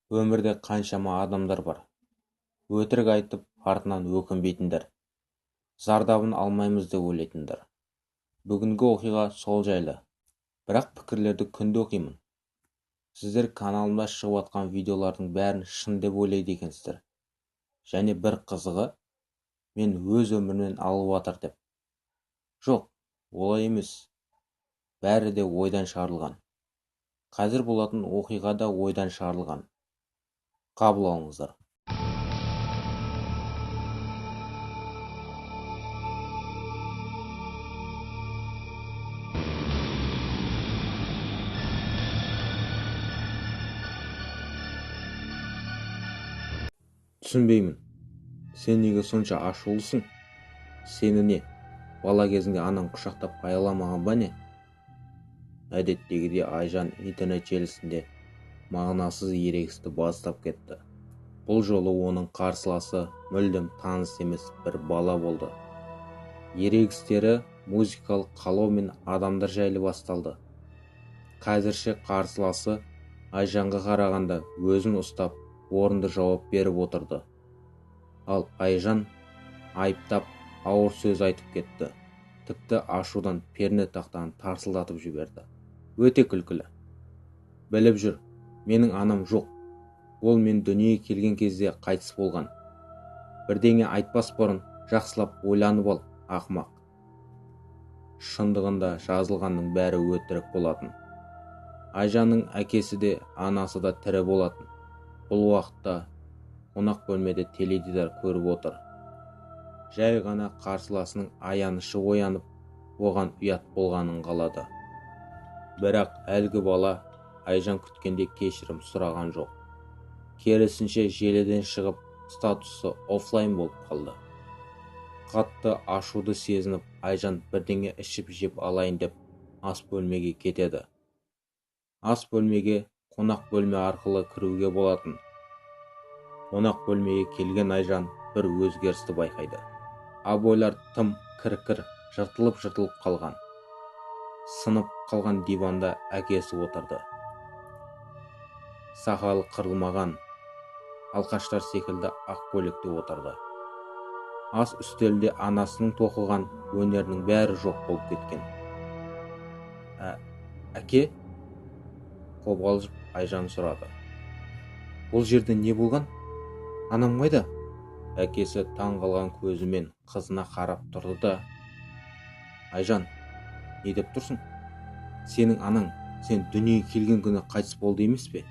Өмірде қаншама адамдар бар. Өтірік айтып, артынан өкінбейтіндер. Зардабын алмаймыз деп ойлайтындар. Бүгінгі оқиға сол жайлы. Бірақ пікірлерді күнде оқимын. Сіздер каналымда шығып атқан видеолардың бәрін шын деп ойлайды екенсіздер. Және бір қызығы, мен өз өмірімнен алып атыр деп. Жоқ, олай емес. Бәрі де ойдан шығарылған. Қазір болатын оқиға да ойдан шығарылған. Қабыл алыңыздар. Түсінбеймін. Сен неге сонша ашулысың? Сені не, бала кезіңде анаң құшақтап аяламаған ба не? Әдеттегідей Айжан интернет желісінде мағынасыз ерегісті бастап кетті. Бұл жолы оның қарсыласы мүлдем таныс емес бір бала болды. Ерегістері музыкалық қалау мен адамдар жайлы басталды. Қазірше қарсыласы Айжанға қарағанда өзін ұстап, орынды жауап беріп отырды. Ал Айжан айыптап ауыр сөз айтып кетті. Тіпті ашудан перне тақтаны тарсылдатып жіберді. Өте күлкілі. Біліп жүр, менің анам жоқ. Ол мен дүниеге келген кезде қайтыс болған. Бірдеңе айтпас бұрын жақсылап ойланып ал, ақымақ. Шындығында жазылғанның бәрі өтірік болатын. Айжанның әкесі де, анасы да тірі болатын. Бұл уақытта қонақ бөлмеде теледидар көріп отыр. Жай ғана қарсыласының аянышы оянып, оған ұят болғанын қалады. Бірақ әлгі бала Айжан күткенде кешірім сұраған жоқ. Керісінше желіден шығып, статусы офлайн болып қалды. Қатты ашуды сезініп, Айжан бірдеңе ішіп жеп алайын деп ас бөлмеге кетеді. Ас бөлмеге қонақ бөлме арқылы кіруге болатын. Қонақ бөлмеге келген Айжан бір өзгерісті байқайды. Обойлар тым кір-кір, жыртылып-жыртылып қалған. Сынып қалған диванда әкесі отырды. Сақалы қырылмаған, алқаштар секілді ақ көйлекте отырды. Ас үстелде анасының тоқыған өнерінің бәрі жоқ болып кеткен. Әке? Қобалжып Айжан сұрады. Бұл жерде не болған? Анам қайда? Әкесі таң қалған көзімен қызына қарап тұрды да, Айжан, не деп тұрсың? Сенің анаң сен дүниеге келген күні қайтыс болды емес пе?